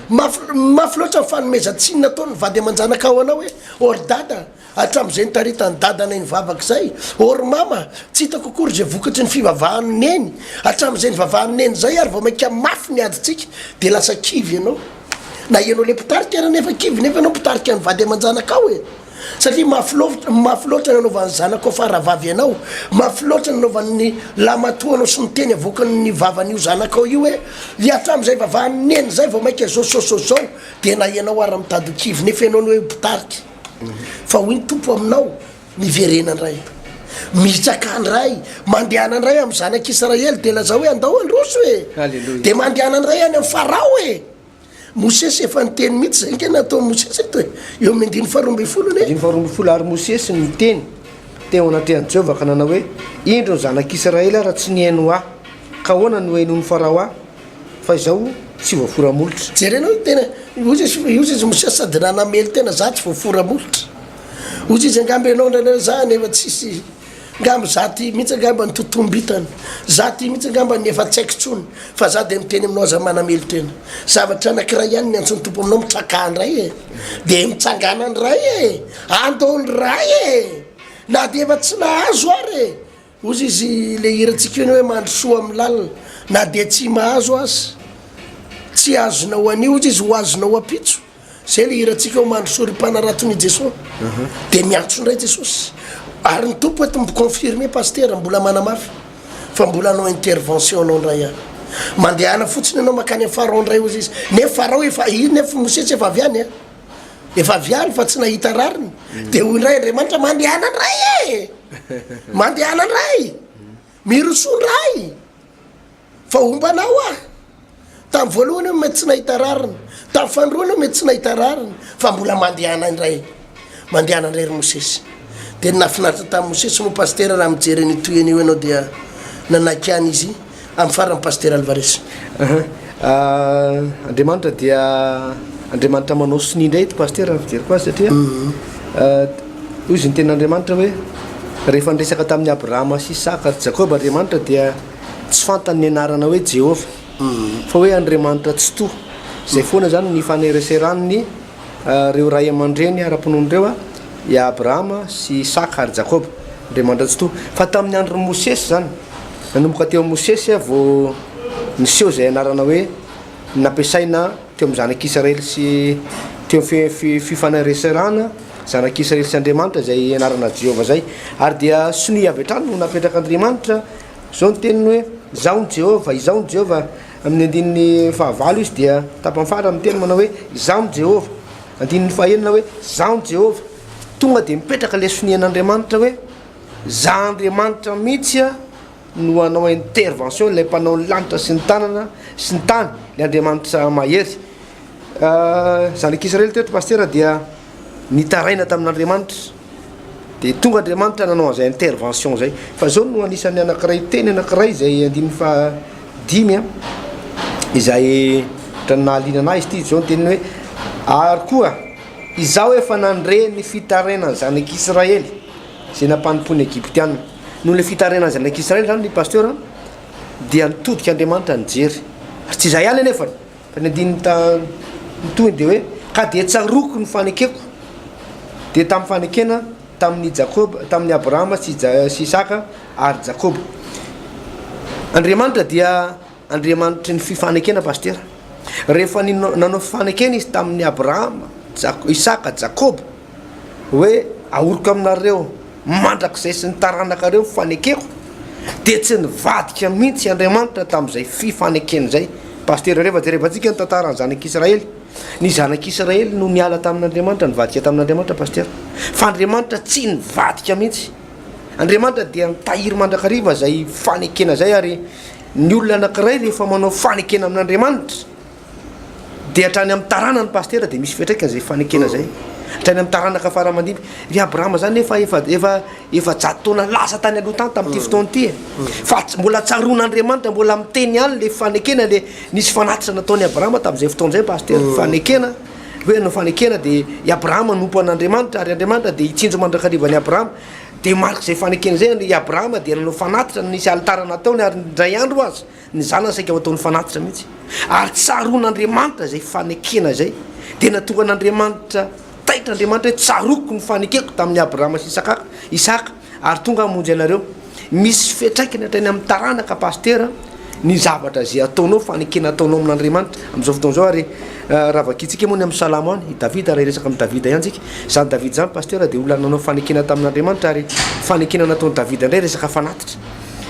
mafy mafy loatra ny fanomezan-tsiny nataon'ny vady aman-janakao anao hoe ô ry dada, hatramin'izay nitaritan'ny dadanay nivavaka izay, ô ry mama, tsy hitako akory izay vokatry ny fivavahan'i neny, hatramin'izay nivavahan'i neny izay ary vao mainka mafy ny adintsika, dia lasa kivy ianao. Na ianao ilay mpitarika ary anefa kivy nefa ianao mpitarika ny vady aman-janakao e! Satria mafy loatra, mafy loatra ny nanaovan'ny zanakao faravavy anao, mafy loatra ny nanaovan'ny lahimatoanao sy ny teny avoakan'ny vavan'io zanakao io hoe, i hatramin'izay vavahan'i neny izay vao mainka zao sao sao zao, dia na ianao ara mitady ho kivy nefa ianao no hoe mpitarika. Fa hoy ny Tompo aminao, miverena indray, mitsakà indray, mandehana indray amin'ny zanak'Israely, dia lazao hoe andao handroso e! Dia mandehana indray any amin'i Farao e! Mosesy efa niteny mihitsy izay ange nataon'i Mosesy eto e! Eo amin'ny andininy faharoa ambin'ny folo anie. Andininy faharoa ambin'ny folo, Ary Mosesy niteny teo anatrehan'i Jehovah ka nanao hoe, Indro ny zanak'Israely ara tsy nihaino ahy, ka ahoana no henoin'i Farao ahy, fa izaho tsy voafora molotra. Jerenao io tena, hoy izy, hoy izy Mosesy sady nanamelo tena, za tsy voafora molotra. Hoy izy angamba ianao indraindray za nefa tsisy. Ngamba za ty mihitsy angamba ny totombitana, za ty mihitsy angamba ny efa tsy haiko tsony, fa za dia miteny aminao aza manamelo tena. Zavatra anakiray ihany ny antson'ny Tompo aminao mitsakà ndray e! Dia mitsangàna ndray e! Andao ndray e! Na dia efa tsy nahazo ary e! Hozy izy le hirantsika iny hoe mandrosoa amin'ny lalina na dia tsy mahazo aza. Tsy azonao anio hozy izy ho azonao ampitso. Zay le hirantsika ao mandrosoa ry mpanaraton i Jesoa. De miantso indray Jesosy. Ary ny Tompo eto mi-confirmer Pasitera mbola manamafy fa mbola hanao intervention anao indray aho. Mandehana fotsiny ianao makany amin'ny Pharaon indray hozy izy. Nefa Pharaon efa i nefa Mosesy efa avy any a. Efa avy any fa tsy nahita rariny. De hoy indray Andriamanitra mandehana indray e! Mandehana indray! Mirosoa indray! Fa homba anao aho. Tamin'ny voalohany aho mety tsy nahita rariny, tamin'ny faharoany aho mety tsy nahita rariny, fa mbola mandehana indray, mandehana indray ry Mosesy. Dia ny nahafinaritra tamin'i Mosesy moa Pasitera raha mijery an'io tohiny io ianao dia nanaiky ihany izy amin'ny farany Pasitera Alvarez. Andriamanitra dia Andriamanitra manao sonia indray eto Pasitera raha ny fijeriko azy satria hoy izy ny tenin'Andriamanitra hoe rehefa niresaka tamin'i Abrahama sy Isaka ary Jakoba Andriamanitra dia Tsy fantany ny anarana hoe Jehovah, fa hoe Andriamanitra Tsitoha. Izay foana izany ny nifanereseran'ny ireo ray aman-dreny ara-pinoana ireo, i Abrahama sy Isaka ary Jakoba. Andriamanitra Tsitoha. Fa tamin'ny andron'i Mosesy izany, nanomboka teo amin'i Mosesy vao niseho izay anarana hoe nampiasaina teo amin'ny zanak'Israely sy teo amin'ny fifanereserana zanak'Israely sy Andriamanitra izay anarana Jehovah izay. Ary dia sonia avy hatrany no napetrak'Andriamanitra Izao ny teniny hoe, Izaho no Jehovah, Izaho no Jehovah. Amin'ny andininy fahavalo izy dia tapany farany miteny manao hoe, Izaho no Jehovah. Andininy fahenina hoe, Izaho no Jehovah. Tonga dia mipetraka ilay sonian'Andriamanitra hoe, Izaho Andriamanitra mihitsy no hanao intervention, ilay mpanao ny lanitra sy ny tanana sy ny tany, ilay Andriamanitra mahery. Zanak'Israely teto Pasitera dia nitaraina tamin'Andriamanitra. Dia tonga Andriamanitra nanao an'izay intervention izay. Fa izao no anisan'ny anankiray teny anankiray izay andininy faha dimy a, izay ohatran'ny nahaliana anahy izy ity, izao ny teniny hoe, ary koa izaho efa nandre ny fitarainan'ny zanak'Israely izay nampanompoan'ny Egyptiana. Noho ilay fitarainan'ny zanak'Israely izany ry pasteur dia nitodika Andriamanitra nijery. Ary tsy izay ihany anefany. Fa ny andininy ta ny tohiny dia hoe, Ka dia tsaroako ny fanekeko, dia tamin'ny fanekena tamin'i Jakoba, tamin'i Abrahama sy Ja sy Isaka ary Jakoba. Andriamanitra dia Andriamanitry ny fifanekena Pasitera. Rehefa nanao fifanekena izy tamin'i Abrahama, Isaka, Jakoba hoe ahoriko aminareo mandrakizay sy ny taranakareo ny fanekeko dia tsy nivadika mihitsy Andriamanitra tamin'izay fifanekena izay. Pasitera rehefa jerevantsika ny tantaran'ny zanak'Israely, ny zanak'Israely no niala tamin'Andriamanitra, nivadika tamin'Andriamanitra Pasitera. Fa Andriamanitra tsy nivadika mihitsy. Andriamanitra dia mitahiry mandrakariva izay fanekena izay ary ny olona anankiray rehefa manao fanekena amin'Andriamanitra dia hatrany amin'ny taranany pasitera dia misy fiantraikany izay fanekena izay hatrany amin'ny taranaka fara aman-dimby. Ry Abrahama izany nefa efa efa 400 taona lasa tany aloha tany tamin'ity fotoana ity e. Fa mbola tsaroan'Andriamanitra mbola miteny ihany le fanekena le nisy fanatitra nataon'i Abrahama tamin'izay fotoana izay pasitera. Fanekena hoe hanao fanekena dia i Abrahama hanompo an'Andriamanitra ary Andriamanitra dia hitsinjo mandrakariva an'i Abrahama. Dia marik'izay fanekena izay i Abrahama dia nanao fanatitra, nisy alitara nataony ary indray andro aza ny zanany saika ho ataony fanatitra mihitsy. Ary tsaroan'Andriamanitra izay fanekena izay. Dia nahatonga an'Andriamanitra taitra Andriamanitra hoe tsaroako ny fanekeko tamin'i Abrahama sy Isaka, Isaka ary tonga aho hamonjy anareo. Misy fiantraikany hatrany amin'ny taranaka pasitera ny zavatra izay ataonao, fanekena ataonao amin'Andriamanitra amin'izao fotoana izao ary raha vakintsika moa ny amin'ny Salamo any, i Davida, raha hiresaka amin'i Davida ihany tsika, izany Davida izany pasitera dia olona nanao fanekena tamin'Andriamanitra ary fanekena nataon'i Davida indray resaka fanatitra.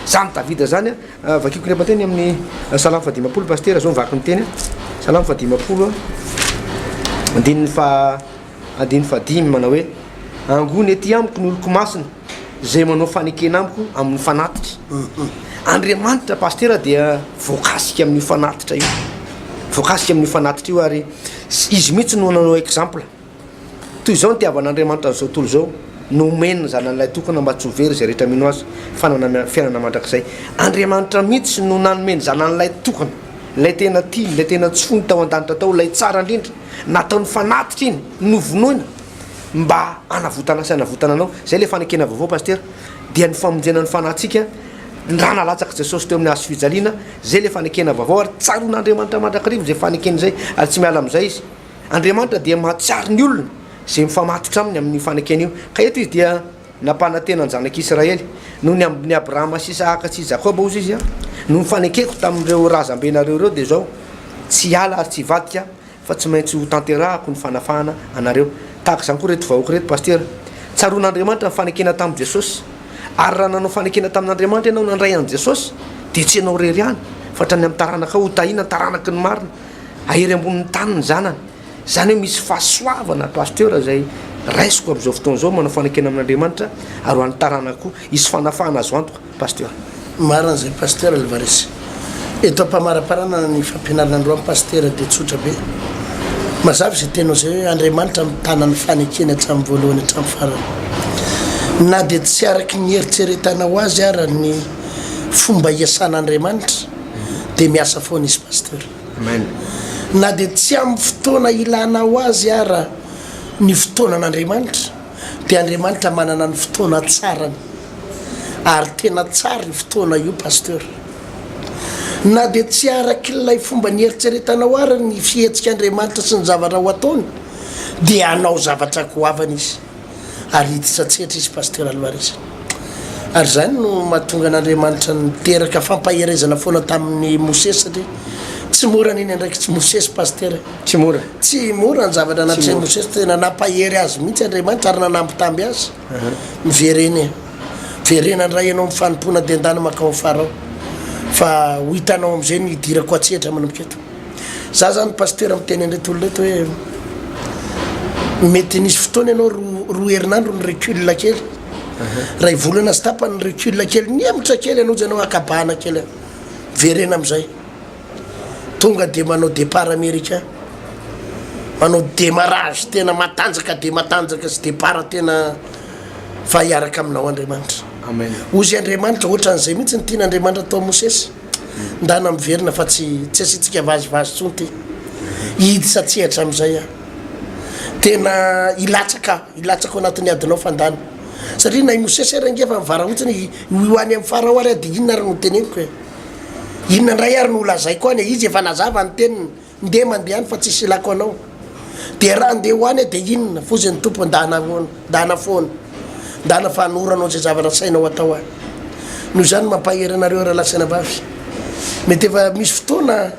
Izany Davida izany, vakiko ny ampanteny amin'ny Salamo faha-50 pasitera, izao mivaky ny teny, Salamo faha-50 andininy faha Andininy fahadimy manao hoe, Angony ety amiko ny oloko masina, izay manao fanekena amiko amin'ny fanatitra. Andriamanitra Pasitera dia voakasika amin'io fanatitra io. Voakasika amin'io fanatitra io ary izy mihitsy no nanao exemple. Toy izao ny tiavan'Andriamanitra an'izao tontolo izao, nomeny ny zanany lahitokana mba tsy ho very izay rehetra mino azy fa hanana fiainana mandrakizay. Andriamanitra mihitsy no nanome ny zanany lahitokana, ilay tena tiany, ilay tena tsy foiny tao an-danitra tao, ilay tsara indrindra. Nataony fanatitra iny, novonoina mba hanavotana sy hanavotana anao. Zay le fanekena vaovao Pasitera, dia ny famonjena ny fanahintsika, ny rà nalatsak'i Jesosy teo amin'ny hazo fijaliana, zay le fanekena vaovao ary tsaroan'Andriamanitra mandrakariva izay fanekena izay ary tsy miala amin'izay Izy. Andriamanitra dia mahatsiaro ny olona izay mifamatotra aminy amin'io fanekena io. Ka eto Izy dia nampanantena ny zanak'Israely, noho ny ambin'i Abrahama sy Isahaka sy Jakoba, hozy Izy, noho ny fanekeko tamin'ireo razambenareo ireo dia izao, tsy hiala ary tsy hivadika fa tsy maintsy ho tanterahako ny fanafahana anareo. Tahaka izany koa ireto vahoaka ireto Pasitera. Tsaroan'Andriamanitra ny fanekena tamin'i Jesosy. Ary raha nanao fanekena tamin'Andriamanitra ianao nandray an'i Jesosy, dia tsy ianao irery ihany, fa hatrany amin'ny taranakao ho tahiana ny taranaky ny marina. Hahery ambonin'ny tany ny zanany. Izany hoe misy fahasoavana Pasteur izay raisiko amin'izao fotoana izao manao fanekena amin'Andriamanitra ary ho an'ny taranako koa. Hisy fanafahana azo antoka. Pasteur. Marina zay Pasteur Alvarez. Eto ampamaraparana ny fampianarana androany Pasteur dia tsotra be. Mazava izay teninao izay hoe Andriamanitra mitana ny fanekeny hatramin'ny voalohany hatramin'ny farany. Na dia tsy araky ny eritreretanao azy ara ny fomba iasan'Andriamanitra dia miasa foana izy Pasteur. Amen. Na dia tsy amin'ny fotoana ilanao azy ara ny fotoanan'Andriamanitra dia Andriamanitra manana ny fotoana tsarany. Ary tena tsara io fotoana io Pasteur. Na dia tsy arak'ilay fomba nieritreretanao ary ny fihetsik'Andriamanitra sy ny zavatra ho ataony dia hanao zavatra goavana Izy. Ary hiditra an-tsehatra Izy Pasteur Alvarez. Ary izany no mahatonga an'Andriamanitra niteraka fampaherezana foana tamin'i Mosesy satria tsy mora ny andraikitr'i Mosesy Pasteur e. Tsy mora. Tsy mora ny zavatra natrehin'i Mosesy, tena nampahery azy mihitsy Andriamanitra ary nanambitamby azy. Miverena e. Miverena indray ianao amin'ny fanompoana dia ndana mankao amin'i Farao. Fa ho hitanao amin'izay ny hidirako an-tsehatra manomboka eto. Za zany pasteur miteny an'ireto olona ireto hoe mety nisy fotoana ianao roa herinandro ny recul kely. Ray volana sy tapany ny recul kely, nihemotra kely ianao ianao hakabahana kely. Miverena amin'izay. Tonga dia manao départ américain. Manao démarrage tena matanjaka dia matanjaka sy départ tena fa hiaraka aminao Andriamanitra. Amen. Ozy Andriamanitra ohatran'izay mihitsy ny tian'Andriamanitra atao Mosesy. Ndana miverina fa tsy tsy asiantsika vazivazy tsony ty. Hiditra an-tsehatra amin'izay aho. Tena hilatsaka aho, hilatsaka ao anatin'ny adinao fa ndana. Satria na i Mosesy ary ange efa nivarahontsina ho any amin'ny Farao ary aho dia inona ary no teneniko e. Inona indray ary no holazaiko any e? Izy efa nazava ny teniny, ndeha mandeha any fa tsisy ilako anao. Dia raha ndeha ho any aho dia inona? Fozy ny Tompo, ndana foana, ndana foana, ndana fa hanoro anao izay zavatra asainao atao aho. Noho izany mampahery anareo rahalahy sy anabavy. Mety efa misy fotoana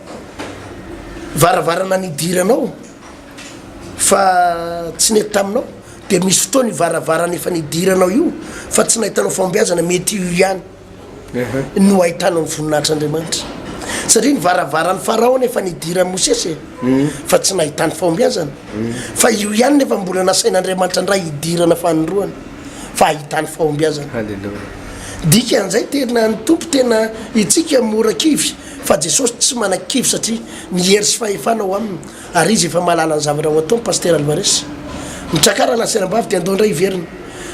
varavarana nidiranao fa tsy nety taminao, dia misy fotoana io varavarana efa nidiranao io fa tsy nahitanao fahombiazana, mety io ihany no ahitanao ny voninahitr'Andriamanitra. Satria ny varavaran'i Farao anefa nidiran'i Mosesy e, fa tsy nahitany fahombiazana. Fa io ihany nefa mbola nasain'Andriamanitra indray hidirana fanindroany fa ahitany fahombiazana. Dikan'izay tena ny Tompo tena itsika mora kivy fa Jesosy tsy manakivy satria ny hery sy fahefana ao aminy ary izy efa mahalala ny zavatra ho ataony Pasitera Alvarez. Mitrakà rahalahy sy anabavy dia andao indray hiverina.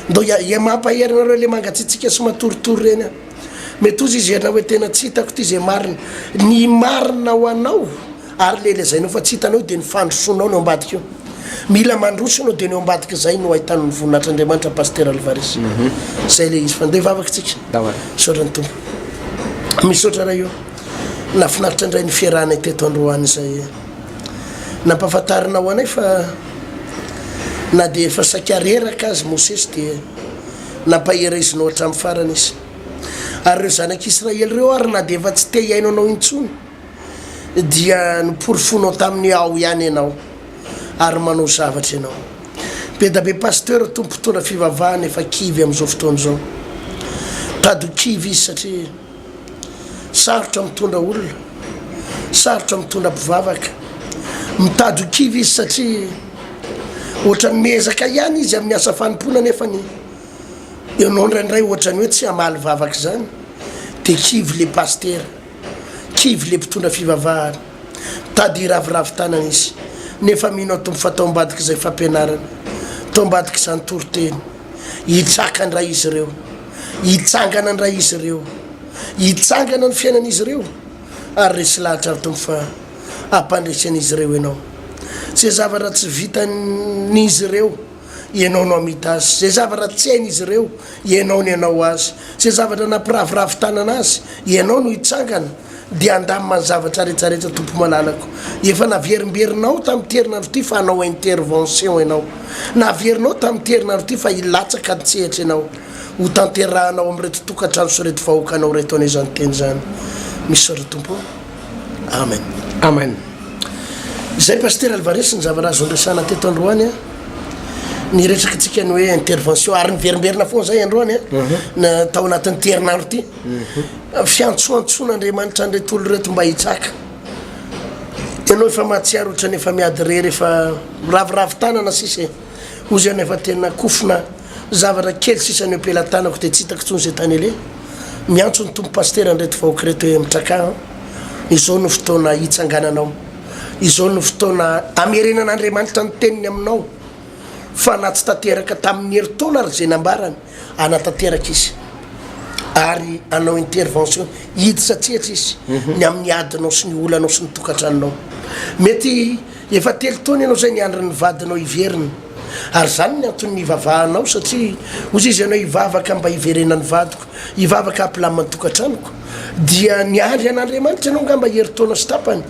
Ndao ia mampahery anareo le mangatsiatsiaka sy matoritory ireny aho. Mety hozy izy ianao hoe tena tsy hitako ity izay marina. Ny marina ho anao ary le lazainao fa tsy hitanao io dia ny fandrosoanao no ambadika io. Mila mandroso ianao dia ny eo ambadika izay no ahitanao ny voninahitr'Andriamanitra Pasitera Alvarez. Izay le izy fa ndeha hivavaka tsika. Misaotra ny Tompo. Misaotra Ray o. Nahafinaritra indray ny fiarahanay teto androany izay nampahafantarinao anay fa na dia efa saika reraka azy Mosesy dia nampaherezinao hatramin'ny farany izy. Ary ireo zanak'Israely ireo ary na dia efa tsy te hihaino anao intsony dia noporofoinao taminy ao ihany ianao ary manao zavatra ianao. Be da be pasteur tompo mpitondra fivavahana efa kivy amin'izao fotoana izao. Tady ho kivy izy satria Sarotra mitondra olona, sarotra mitondra mpivavaka. Mitady ho kivy izy satria ohatran'ny miezaka ihany izy amin'ny asa fanompoana nefa ny ianao indraindray ohatran'ny hoe tsy hamaly vavaka izany dia kivy le pasitera, kivy le mpitondra fivavahana. Mitady hiraviravy tanana izy nefa mino aho Tompo fa tao ambadik'izay fampianarana, tao ambadik'izany toriteny, Hitsaka indray izy ireo. Hitsangana indray izy ireo. Hitsangana ny fiainan'izy ireo. Ary resy lahatra aho Tompo fa hampandresy an'izy ireo Ianao. Izay zavatra tsy vitan'izy ireo, Ianao no hamita azy. Izay zavatra tsy hain'izy ireo, Ianao no hanao azy. Izay zavatra nampiraviravy tanana azy, Ianao no hitsangana. Dia handamina ny zavatra rehetrarehetra Tompo malalako. Efa naverimberinao tamin'ity herinandro ity fa hanao intervention ianao. Naverinao tamin'ity herinandro ity fa hilatsaka an-tsehatra ianao. Ho tanterahanao amin'ireto tokantrano sy ireto vahoakanao ireto anie izany teny izany. Misaotra Tompo o. Amen. Amen. Izay Pasitera Alvarez ny zavatra azo niresahana teto androany a. Niresaka antsika ny hoe intervention ary niverimberina foana izay androany a. Na tao anatin'ity herinandro ity. Fiantsoantsoan'Andriamanitra an'ireto olona ireto mba hitsaka. Ianao efa mahatsiaro ohatran'ny efa miady irery, efa miraviravy tanana sisa e. Hozy ianao efa tena kofona, zavatra kely sisa no eo am-pelatanako dia tsy hitako intsony izay tany aleha. Miantso ny Tompo Pasitera an'ireto vahoaka ireto hoe mitrakà an. Izao no fotoana hitsangananao. Izao no fotoana hamerenan'Andriamanitra ny teniny aminao fa na tsy tanteraka tamin'ny herintaona ary izay nambarany. hanatanteraka izy ary hanao intervention hiditra an-tsehatra izy ny amin'ny adinao sy ny olanao sy ny tokantranonao. Mety efa telo taona ianao izay niandry ny vadinao hiverina ary izany ny antony nivavahanao satria hozy izy ianao hivavaka mba hiverenan'ny vadiko, hivavaka hampilamina ny tokantranoko dia niandry an'Andriamanitra ianao angamba herintaona sy tapany,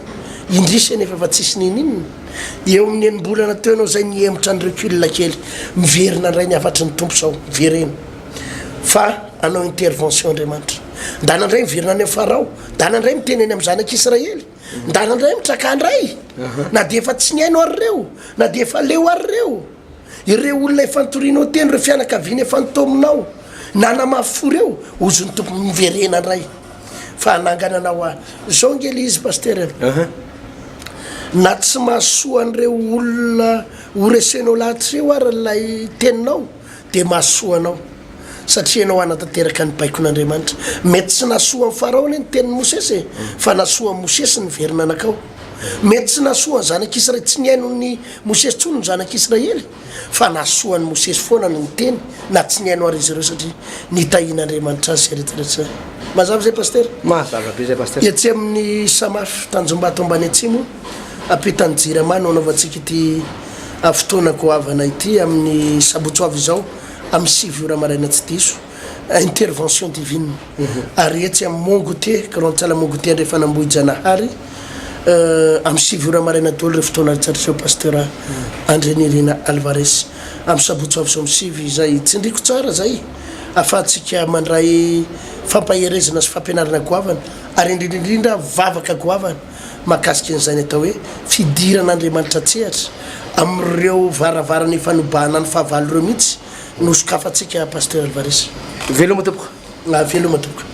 indrisy anefa fa tsisy ninininona. Eo amin'ny enim-bolana teo ianao izay nihemotra ny recul kely, miverina indray ny hafatry ny Tompo izao, miverena fa hanao intervention Andriamanitra. Ndana indray miverina any amin'ny Farao, ndana indray miteny any amin'ny zanak'Israely, ndana indray mitraka indray, na dia efa tsy nihaino ary ireo, na dia efa leo ary ireo. Ireo olona efa nitorianao teny, ireo fianakaviana efa nitaominao, nanamafy fo ireo, hozy ny Tompo, miverena indray fa hanangana anao aho. Izao ange ilay izy Pasitera e. Na tsy mahasoa an'ireo olona ho resenao lahatra ireo ary ilay teninao dia mahasoa anao satria ianao hanatanteraka ny baikon'Andriamanitra. Mety tsy nahasoa an'i Farao anie ny tenin'i Mosesy e, fa nahasoa an'i Mosesy ny niverina nankao. Mety tsy nahasoa ny zanak'Israely, tsy nihaino an'i Mosesy intsony ny zanak'Israely. Fa nahasoa an'i Mosesy foana ny niteny na tsy nihaino ary izy ireo satria nitahian'Andriamanitra azy izay rehetra rehetra izay. Mazava izay Pasitera? Mazava be izay Pasitera. Etsy amin'ny Samaf Tanjombato ambany atsimo, ampitan'ny Jirama no hanaovantsika ity fotoana goavana ity amin'ny sabotsy ho avy izao amin'ny 9 ora maraina tsy diso. Intervention divine. Ary etsy amin'ny Mont Goûter, Grande Salle Mont Goûter Andrefan'Ambohijanahary, amin'ny 9 ora maraina daholo ireo fotoana rehetra ireo Pasteur Andrianirina Alvarez. Amin'ny sabotsy ho avy izao amin'ny 9 izay tsindriko tsara izay ahafahantsika mandray fampaherezana sy fampianarana goavana. Ary indrindra indrindra vavaka goavana mahakasika an'izany atao hoe fidiran'Andriamanitra an-tsehatra amin'ireo varavarana efa nobahanan'ny fahavalo ireo mihitsy no sokafantsika Pasteur Alvarez. Veloma tompoko. Veloma tompoko.